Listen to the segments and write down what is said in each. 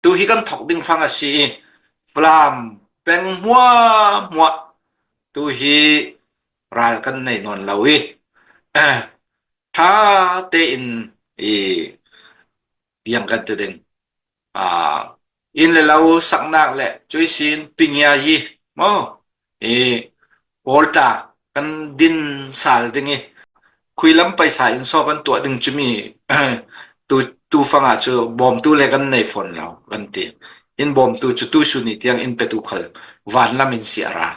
Tu hi kan thok ding fang a si i Falam peng hmuahhmuah tu hi ral kan nei nawn lo i ṭha tein i yang kan ti ding. Inn le lo saknak le cuisin pingya yi maw i pawltla kan din sal ding i khuilam paisa in so kan tuah ding cumi tu tu fanga cu bawmtu le kan nei fawn lo kan ti. In bawmtu cu tu suni tiang in petu khal van lam in si ara.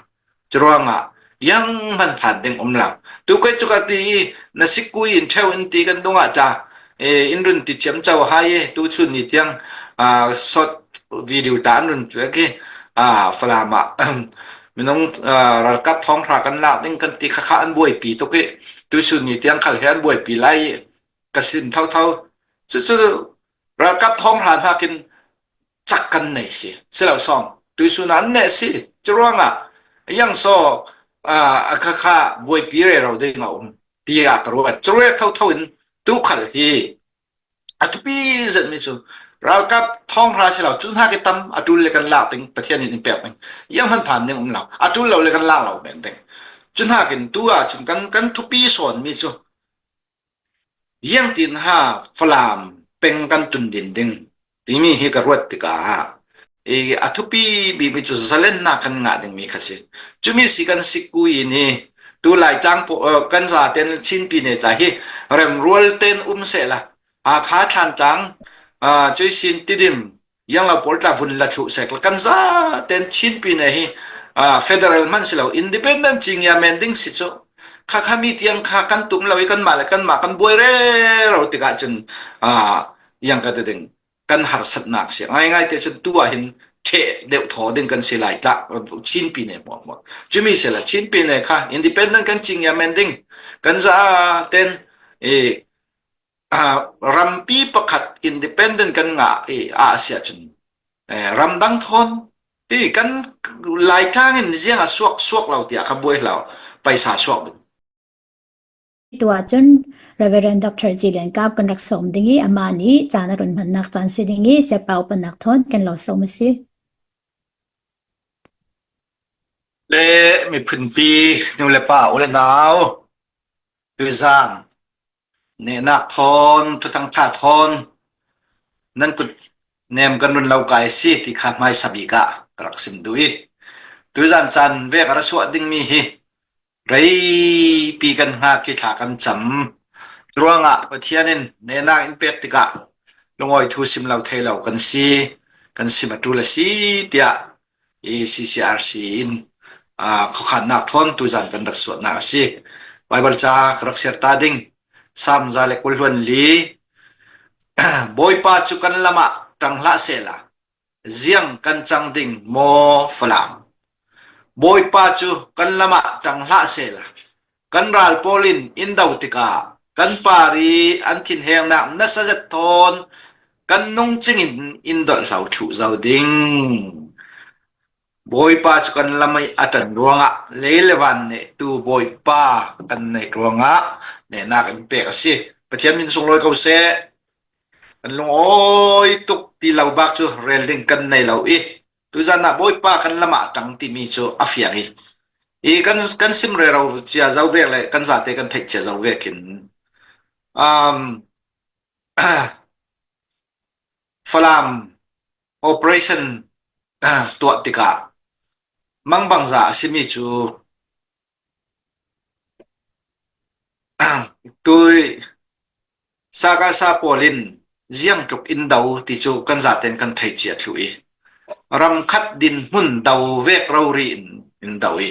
Curuangah yang hman phan ding um lo. Tu kai cu ka ti i na sikui in ṭheo in ti kan dungah tla e in run ti ciam cho hai e tu chun ni tiang short video ta an run tu ki Falam ah minung ralkap thonghra kan lak ding kan ti kha kha an buaipi tuk i tu chun ni tiang khal he an buaipi lai i ka sim thotho cu cu ralkap thonghra hnakin cak kan nei si silo song tuisun an ne si curuangah yang so a kha kha buaipi re ro ding a um ti ah ka ruat curuak tho tho in tu khal hi a thupi zet mi cu ralkap thong hra si lo cu hna ke tam atul le kan lak ding pathian in in pek ding yang han phan ding um lo atul lo le kan lak lo men ding cu hna kin tu ah cun kan kan thupi sawn mi cu Iangtin ha Falam peng kan tundin ding timi hi ka ruat tikah i a thupi bikmi cu zalennak kan ngah dingmi kha si. Cumi si kan sikui ni tu Laitlang kan zaten Chinpi ne tla hi remrual ten um sehla Hakha Thlantlang Cuisin Tidim Yanglo pawl tla vun la thlu sek la kan za ten Chin pi ne hi federal man si lo independent chingya men ding si chu kha kha mi tiang kha kan tum lo i kan mah le kan mah kan buai re ro tikah cun yang ka te ding kan harsatnak si ngai ngai te cun tu ah hin the deuh tho ding kan si lai tla Chin pi ne mo mo chumi se la Chin pi ne kha independent kan chingya men ding kan za ten e rampi pakhat independent kan ngah i a si ahcun ramdang thawn ti kan Laitlang in ziang a suak suak lo tiah kha buai hlah paisa suak ding. Tu ahcun Reverend Dr. Ji Lian Kap kan rak sawm ding i amah nih caan a run hmannak caan si ding i siapa upanak thawn kan lo sawm a si. Le miphunpi nu le pa u le nau tuzaan Nehnak thawn, thuthang ṭha thawn, nan kut nem kan run lo kai si ti kha hmaisa bik ah ka rak sim duh i tuzan caan ve ka ra suah dingmi hi reipi kan hngak i thla kan cam. Ruangah Pathian in nehnak in pek tikah lungawi thu sim lo thei lo kan si, kan sim a ṭul a si tiah i CCRC in khuakhannak thawn tuzan kan rak suahnak a si. Baibal ca ka rak share ta ding Salm 124 Bawipa cu kan lam ah ṭang hlah sehla ziang kan cang ding maw Falam Bawipa cu kan lam ah ṭang hlah sehla Kan ral pawl in in do tikah kan par i an thinhengnak nasa zet thawn kan nungcing in in dolhlo thluh zau ding. Bawipa cu kan lam i a ṭan ruangah lei le van nih tu Bawipa kan neih ruangah nehnak in pek a si. Pathian min sunglawi ko seh. Kan lungawi tuk ti lo bak cu rel ding kan nei lo i Tuzan ah Bawipa kan lam ah ṭang timi cu a fiang i i kan kan sim rero cia zo vek le kan zate kan theih cia zo vek in um, Falam operation tuah tikah mangbangza a simi cu tui Sakasa pawl in ziangtluk in do ti cu kan zaten kan thei cia thlu i ramkhat dinhmun do vek rori in in do i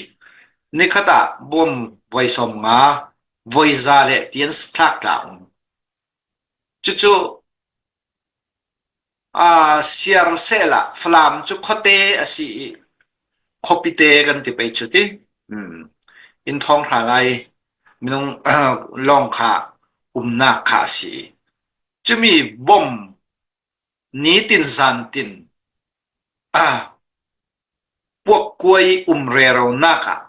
nikhat ah bom voi 50 voi za le tian thlak tla um cucu Siar sehla Falam cu khuate a si i khuapite kan ti pei cu ti. Inn thawng hra ngai minung lawng kha umnak kha a si. Cumi bom nitin zantin puakkuai um reronak ah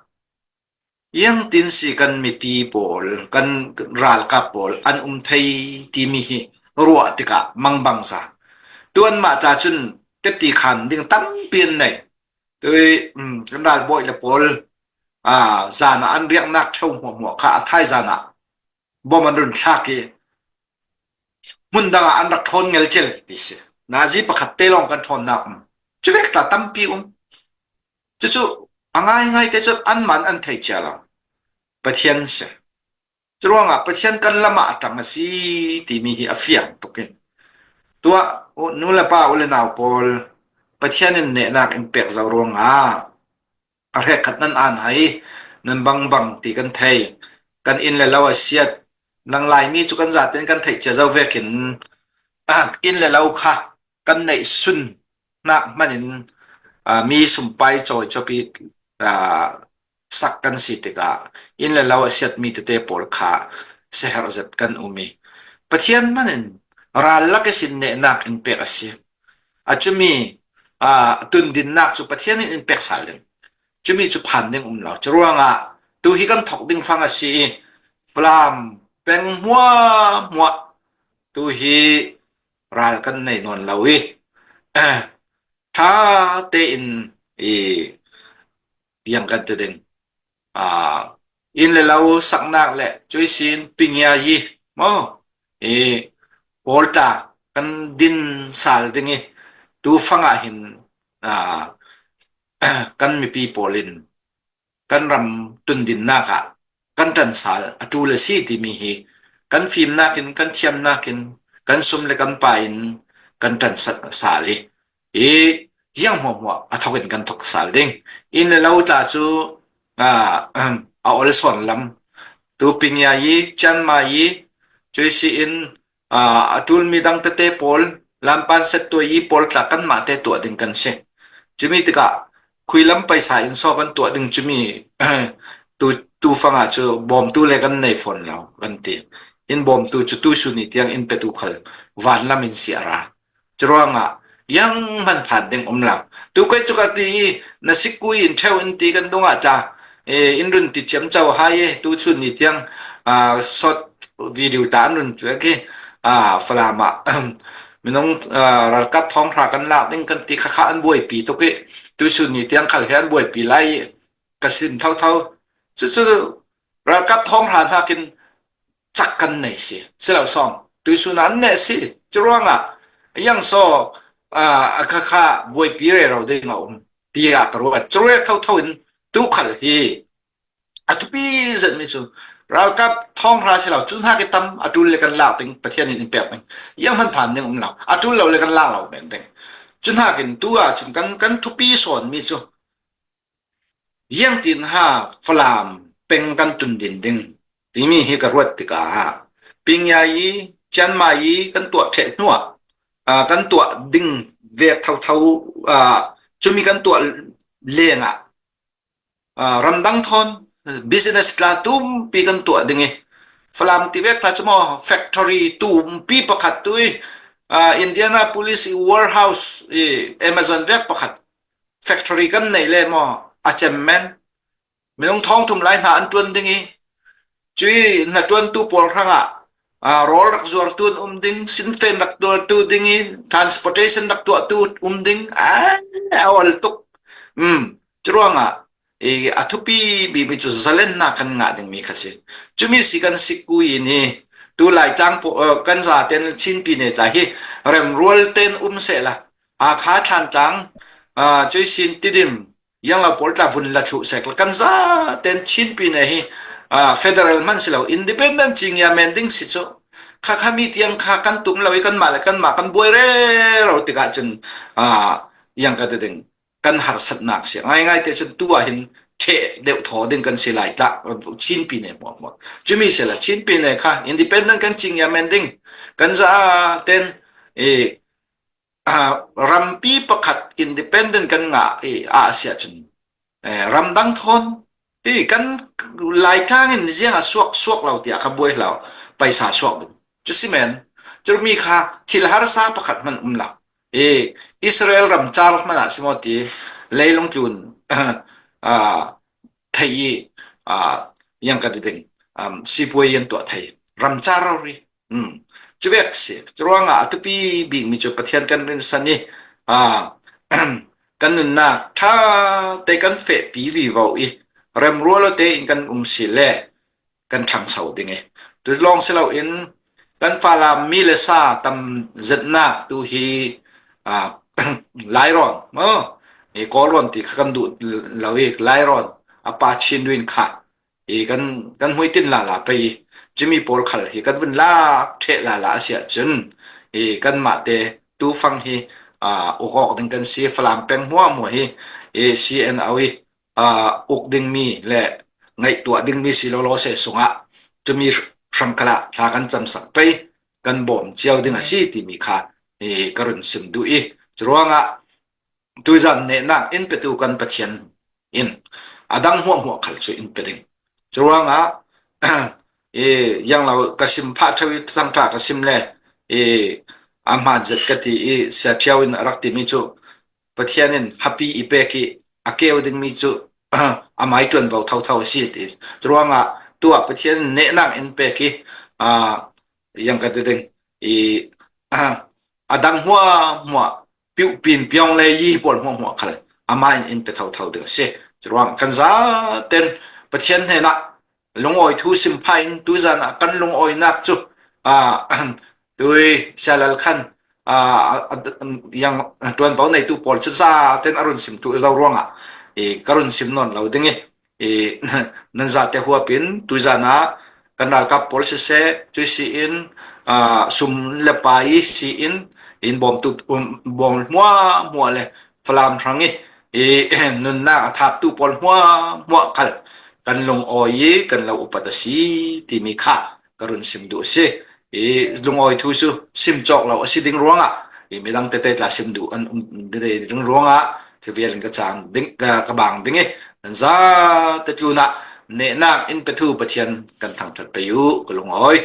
Iangtin si kan mipi pawl, kan ralkap pawl an um thei timi hi ruah tikah mangbangza. Tuanmah ta cun Teti khan ding tampi an nei. Tui kan ralbawi le pawl zan ah an riaknak ṭheo hmuahhmuah kha a thai zan ah bom an run thlak i hmun dang ah an rak ṭhawn ngelcel ti si. Nazi pakhat te lawng kan ṭhawnnak um. Cuvek ta tampi um. Cucu a ngaingai te cun an man an thei cia lo. Pathian si. Curuangah Pathian kan lam ah a ṭang a si timi hi a fiang tuk i tuah nu le pa u le nau pawl Pathian in nehnak in pek zau ruangah a hrekkhat nan aan hai nan bang bang ti kan thei kan inn le lo a siat nang Laimi cu kan zaten kan theih cia zau vekin inn le lo kha kan neih sun nak hmanh in mi sumpai cawi chop i sak kan si tikah inn le lo a siatmi tete pawl kha siaherh zet kan um i Pathian hmanh in ral lak i sin nehnak in pek a si. A cumi tundinnak cu Pathian in in pek sal ding. Cumi cu phan ding um lo. Curuangah tu hi kan thok ding fang a si i Falam peng hmuahhmuah tu hi ral kan nei nawn lo i ṭha tein i yang kan ti ding. Inn le lo saknak le cuisin pingya yi mo i pawl tla kan din sal ding i tu fang ah hin kan mipi pawl in kan ram tundinnak ah kan ṭan sal a ṭul a si timi hi kan fimnak in kan thiamnak in kan sum le kan pa in kan ṭan sal i i ziang hmuahhmuah a thok in kan thok sal ding. Inn le lo tla cu a ol sawn lam. Tu pingya yi, chianma yi, cuisi in a ṭulmi dang tete pawl lampan set tuai i pawl tla kanmah te tuah ding kan si. Cumi tikah khui lam paisa in so kan tuah ding cumi tu tu fangah cu bawmtu le kan nei fawn lo kan ti. In bawmtu cu tu suni tiang in petu khal van lam in si a ra. Curuangah yang hman phan ding um lo. Tu kai cu ka ti i na sikui in ṭheo in ti kan dung ah tla in run ti ciam cho hai i tu chun ni tiang short video ta an run tuah khi Falam ah minung ralkap thonghra kan lak ding kan ti khakha an buaipi tuk i tu chun ni tiang khal he an buaipi lai i ka sim thotho. Cucu ralkap thonghra hnakin cak kan nei si silo song tuisun an ne si curuangah yang so a kha kha buaipi re ro ding a um ti ah ka ruat curuak tho tho in tu khal hi a thupi zet mi cu ralkap thong hra si lo cu hna ke tam atul le kan lak ding pathian in in pek ding yang man phan ding um lo atul lo le kan lak lo men ding cu hna kin tu ah cun kan kan thupi sawn mi cu Iangtin ha Falam peng kan tundin ding timi hi ka ruat tikah Pingyai i Chiangmai i kan tuah ṭheh hnuah kan tuah ding vek thotho cumi kan tuah lengah ramdang thawn business tla tumpi kan tuah ding i Falam ti vek tla cu maw factory tumpi pakhat tu i Indianapolis i warehouse i Amazon vek pakhat Factory kan neih le maw a cem men. Minung thong thum lai hna an ṭuan ding i cui na ṭuantu pawl hrangah rawl rak zuartu an um ding, sinfen rak tuartu ding i transportation rak tuahtu um ding a ol tuk. Mm. Curuangah i a thupi bimi cu zalennak kan ngah dingmi kha si. Cumi si kan sikui in hi tu Laitlang kan zaten Chinpi ne tla hi remrual ten um seh la Hakha Thlantlang Cuisin Tidim Yanglo pawl tla vun la thlu sek kan za ten Chinpi ne hi federal man si lo independent cingya men ding si cu kha kha mi tiang kha kan tum lo i kan mah le kan mah kan buai re ro tikah cun yang ka te ding kan harsatnak si ngaingai te cun tu ah hin ṭheh deuh thaw ding kan si lai tlah Chin pine hmuah hmuah cumi se la Chin pine kha independent kan cing ya men ding kan za ten e rampi pakhat independent kan ngah i a sia cun ramdang thawn ti kan Laitlang in ziang a suak suak lo tiah kha buai hlah paisa suak ding cu si men curmi kha thil harsa pakhat hman um lo i Israel ram car hmanh ah si maw ti leilung tlun thei i yang ka ti ding sipuai an tuah thei ram car ri cu vek si cu ruangah a tupi bik mi cu Pathian kan rin san i. Kan nunnak ṭha te kan fehpi vivo i remrual tein kan um si le kan ṭhangcho ding i tu lawng si loin kan Falam mi le sa tam zetnak tu hi Lairawn maw i Kawlrawn ti kha kan duh lo i Lairawn a pa Chin Win kha i kan kan hmuitinh la la pei cimi pawl khal hi kan vun lak ṭheh la la a si ahcun i kanmah te tufang hi uk awk ding kan si. Falam peng huahmuah hi i CNO i uk dingmi le ngaihtuah dingmi si lawlaw se sungah cumi hrangkal ah thla kan cam sak pei kan bawm cio ding a si timi kha i ka run sim duh i curuangah tuzan nehnak in petu kan Pathian in a dang hmuahhmuah khal cu in pe ding. Curuangah i yang lo ka sim phah ṭheo i thangṭha ka sim le i a hmaan zet ka ti i sia ṭhio in a rak timi cu Pathian in hapi i pek i a keu dingmi cu amai ṭuanvo thotho a si ti. Curuangah tuah Pathian nehnak in pek i yang ka ti ding i a dang hmuahhmuah piuhpin piong le yi pawl hmuahhmuah khal amah in in pe thotho ding a si. Curuang kan zaten Pathian hnenah lungawi thu simpha in tuzan ah kan lungawinak cu tui sialal khan yang tuanvo neitu pawl cu za ten a run sim tu zo ruangah i ka run sim nawn lo ding i i nan zate huapin tuzan ah kan ralkap pawl siseh cui si in sum le pa i si in in bawmtu bawm hmua hmua le Falam hrang i i nunnak a thaptu pawl hmua hmua khal kan lungawi i kan lo upat a si timi kha ka run sim duh a si. I lungawi thu cu sim cawk lo a si ding ruangah i midang tete tla sim duh an um ding ruangah khi vial in ka cang ding ka bang ding i nan za te tlun ah nehnak in pethu Pathian kan thangthat pe u ka lungawi.